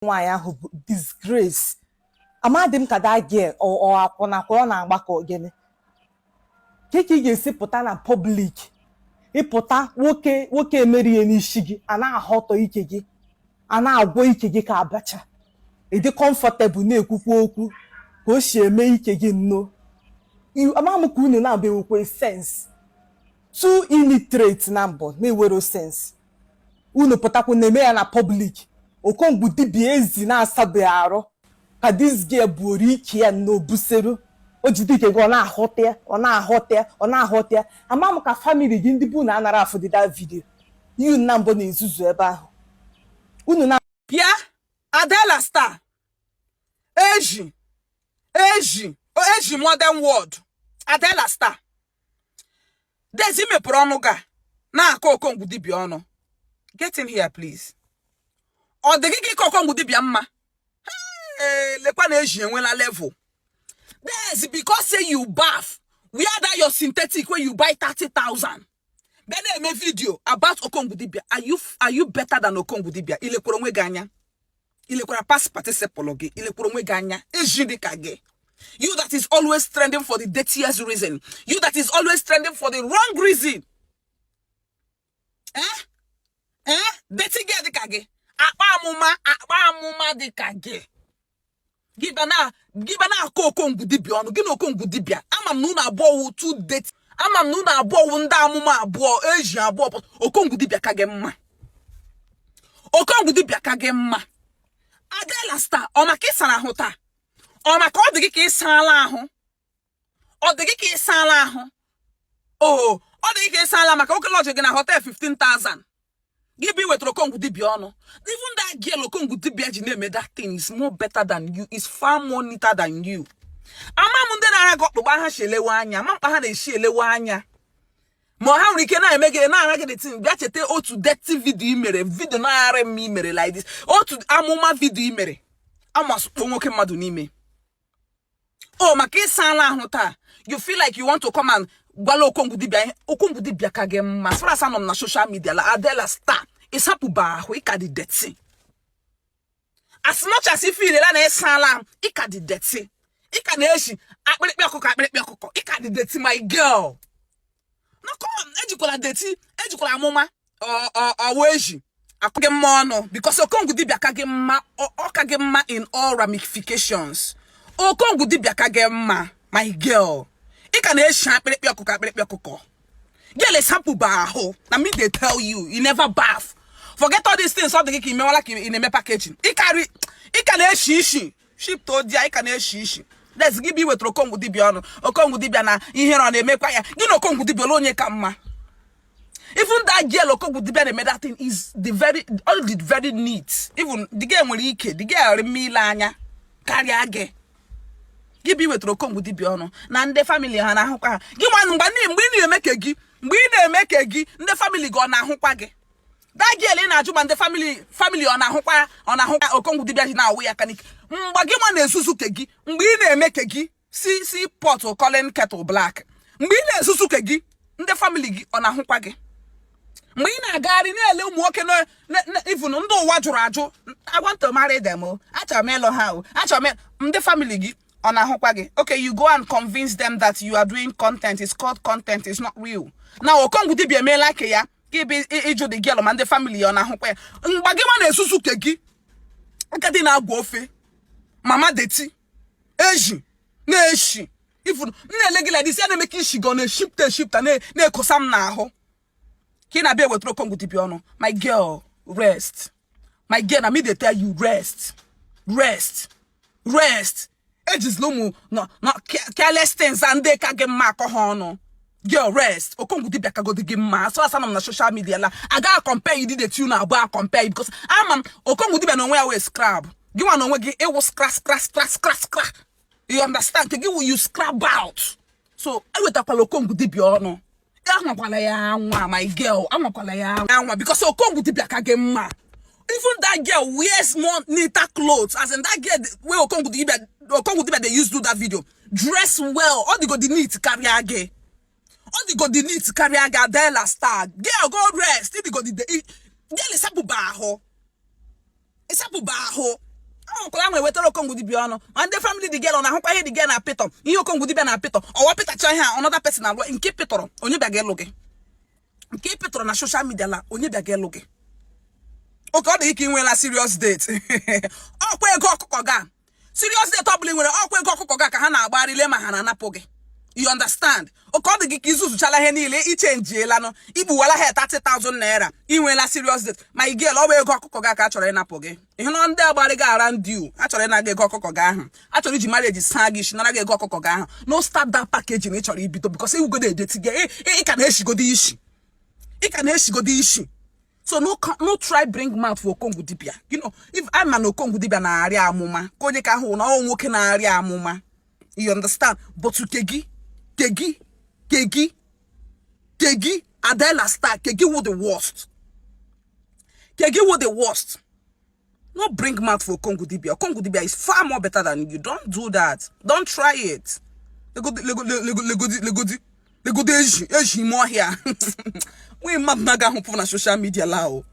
Nwaanyị ahụ bụ disgrace. Amadị m ka that girl ọ akwụna ka ọ na-agba ka ogene ka ị ga-esi pụta na public, ịpụta nwoke nwoke emerie n'isi gị, a na-ahọtọ ike gị, a na-agwọ ike gị ka abacha. Ịdị comfortable na-ekwukwa okwu ka o si eme ike gị nno. Ama m ka unu na-abụ enwekwe sense. Too illiterate na mbụ na-ewero sense. Unu pụtakwu na-eme ya na public. Okongwu dibịa ezi na-asabeghị arụ ka this girl buoro ike ya n'obuseru o jide ike gị, ọ na-ahụta ya, ọ na-ahụta ya, ọ na-ahụta ya. Ama m ka family gị ndị bụ na anara afụ dị that video. You na mbụ na-ezuzu ebe ahụ unu na Bịa, Adela Star, eji eji eji modern world. Adela Star Dezi mepere ọnụ ga na-akọ Okongwu dibịa ọnụ. Get in here, please. Ọ dị gị ka Okongwu dibịa mma? Hey, lekwa na eji enwela level. That's because say you bath, wear that your synthetic wey you buy 30,000, bịa na-eme video about Okongwu dibịa. Are you better than Okongwu dibịa? Ilekwara onwe gị anya? Ilekwara past participle gị? Ilekwara onwe gị anya? Eji dị ka gị, you that is always trending for the dirtiest reason, you that is always trending for the wrong reason, eh eh, dirty girl dị ka gị, akpa amụma, akpa amụma dị ka gị, gị bịa na-akọ Okongwu dibịa ọnụ. Gị na Okongwu dibịa, ama m na unu abụọ wụ too dirty. Ama m na unu abụọ wụ ndị amụma abụọ eji abụọ pụta. Okongwu dibịa ka gị mma. Okongwu dibịa ka gị mma. Adela Star, ọ maka ịsara ahụ taa? Ọ maka ọ dị gị ka ịsaala ahụ? Ọ dị gị ka ịsaala ahụ? O ọ dị gị ka ịsaala maka oke lọji gị na hotel 15,000 gị bụ iwetara Okongwu dibịa ọnụ. Even that girl Okongwu dibịa ji na-eme that thing is more better than you, is far more neater than you. Ama m ndị na-ara gị ọkpụkpa ha si elewe anya, ama mkpa ha na-esi elewe anya, ma ha nwere ike na-eme gị, na-ara gị the thing. Bịa cheta otu dirty video i mere, video na-arị mma i mere like this, otu amụma video i mere amasụkpo nwoke mmadụ n'ime o maka ịsa ala ahụ taa. You feel like you want to come and gwala Okongwu dibịa ihe. Okongwu dibịa ka gị mma. As far as anọ m na social media la, Adela Star, ịsapụba ahụ, ịka dị dirty. As much as if ilela na ịsa ala ahụ, ịka dị dirty, ịka na-eshi akpịrịkpị ọkụkọ, akpịrịkpị ọkụkọ, ịka dị dirty, my girl. No, come, ejikwala dirty, ejikwala amụma ọwa eji akụ gị mma ọnụ, because Okongwu dibịa ka gị mma. Ọ ka gị mma in all ramifications. Okongwu dibịa ka gị mma, my girl. Ị ka na-eshi akpịrịkpị ọkụkọ, akpịrịkpị ọkụkọ. Girl, ịsapụba ahụ. Na me dey tell you, you never bath. Forget all these things. Ọ dị gị ka imewala ka ị na-eme packaging. Ị ka na-eshi ishi ship to dia. Ị ka na-eshi ishi. Des gị bụ iwetara Okongwu dibịa ọnụ. Okongwu dibịa na ihere ọ na-emekwa ya. Gị na Okongwu dibịa, ole onye ka mma? Even that girl Okongwu dibịa na-eme that thing is the very all the very neat. Even the girl nwere ike, the girl rị mma ile anya karịa gị. Gị bụ iwetara Okongwu dibịa ọnụ na ndị family ha na-ahụkwa ha. Gị nwa, mgbe ị na-eme ka gị, mgbe ị na-eme ka gị, ndị family gị ọ na-ahụkwa gị? That girl ị na-ajụ ma ndị family ọ na-ahụkwa, ọ na-ahụkwa Okongwu dibịa ji na-awụ ya kanik. Mgbe gị nwa na-ezuzu ke gị, mgbe ị na-eme ke gị, si si pot calling kettle black, mgbe ị na-ezuzu ke gị, ndị family gị ọ na-ahụkwa gị? Mgbe ị na-agagharị na-ele ụmụ nwoke, even ndị ụwa jụrụ ajụ, "I want to marry them o, achọrọ m ịlụ ha o, achọrọ m ndị family gị ọ na-ahụkwa gị? Okay, you go and convince them that you are doing content. It's called content, it's not real. Now Okongwu dibịa emeela ke ya ka ebe ịjụ the girl ma ndị family ya ọ na-ahụkwa ya. Mgbe gị nwa na-esusu ke gị, nkadị na-agwa ofe mama dirty eji na-eshi ifuru m na-ele gị like this, ya na-eme ka ishi gị ọ na-eshipụta eshipụta na-ekosa m n'ahụ ka ị na-abịa ewetara Okongwu dibịa ọnụ. My girl, rest. My girl, na me dey tell you, rest, rest, rest. Ejizila ụmụ no careless things and ndị ka gị mma akọ ha ọnụ. Girl, rest. Okongwu dibịa kagodi gị mma. So asa nọ m na social media la agaghị compare you dị the na abụọ compare you, because ama m Okongwu dibịa na onwe ya wee scrap. Gị nwa na onwe gị ịwụ scrap, scrap, scrap, scrap, scrap. You understand? Nke gị wụ you scrap out. So ewetakwala Okongwu dibịa ọnụ. Anwakwala ya anwa, my girl, anwakwala ya anwa, because Okongwu dibịa ka gị mma. Even that girl wears more neater clothes, as in that girl wey Okongwu dibịa dey use do that video dress well. Ọ dịgo dị neat karịa gị, ọ dịgo dị neat karịa gị. Adela Star, girl, go rest. Ịdịgo dị girl, ịsapụba ahụ, ịsapụba ahụ. Anwakwala anwa ewetara Okongwu dibịa ọnụ. Ma ndị family the girl ọ na-ahụkwa ihe the girl na-apịtọ, ihe Okongwu dibịa na-apịtọ. Ọwa pịtacha ihe a, another person alụ nke pịtọrọ. Onye bịa ga-ịlụ gị nke ị pịtọrọ na social media la? Onye bịa ga-ịlụ gị? Oke ọ dị ike inwela serious date. Ọkwa ego ọkụkọ ga serious date ọ bụla ị nwere, ọkwa ego ọkụkọ ga ka ha na-agbagharị le ma ha na-anapụ gị. You understand? Oke ọ dị gị ka izuzuchala ihe niile, ichenjielanụ, igbuwala ha 30,000 naira, inwela serious date. Ma ị gel, ọ bụ ego ọkụkọ ga ka a chọrọ ịnapụ gị. Ịhụ na ndị agbarị gị around you, a chọrọ ịna gị ego ọkụkọ gị ahụ. A chọrọ iji marriage saa gị isi, nara gị ego ọkụkọ gị ahụ. No start that packaging ị chọrọ ibido, because iwugodo edeti gị, ị ka na-eshigodo isi, ị ka na-eshigodo isi. So no try bring mouth for Okongwu dibia. If I'm an Okongwu dibia na-arịa amụma ka onye ka ahụ na ọ nwoke na-arịa amụma, you understand? But kegi kegi kegi kegi Adela Star, kegi wo the worst, kegi wo the worst. No bring mouth for Okongwu dibia. Okongwu dibia is far more better than you. Don't do that, don't try it. Legodi, legodi, legodi, legodi, legodi. Eji eji ime ọhịa nwee mmadụ na-aga ahụpụ na social media la o.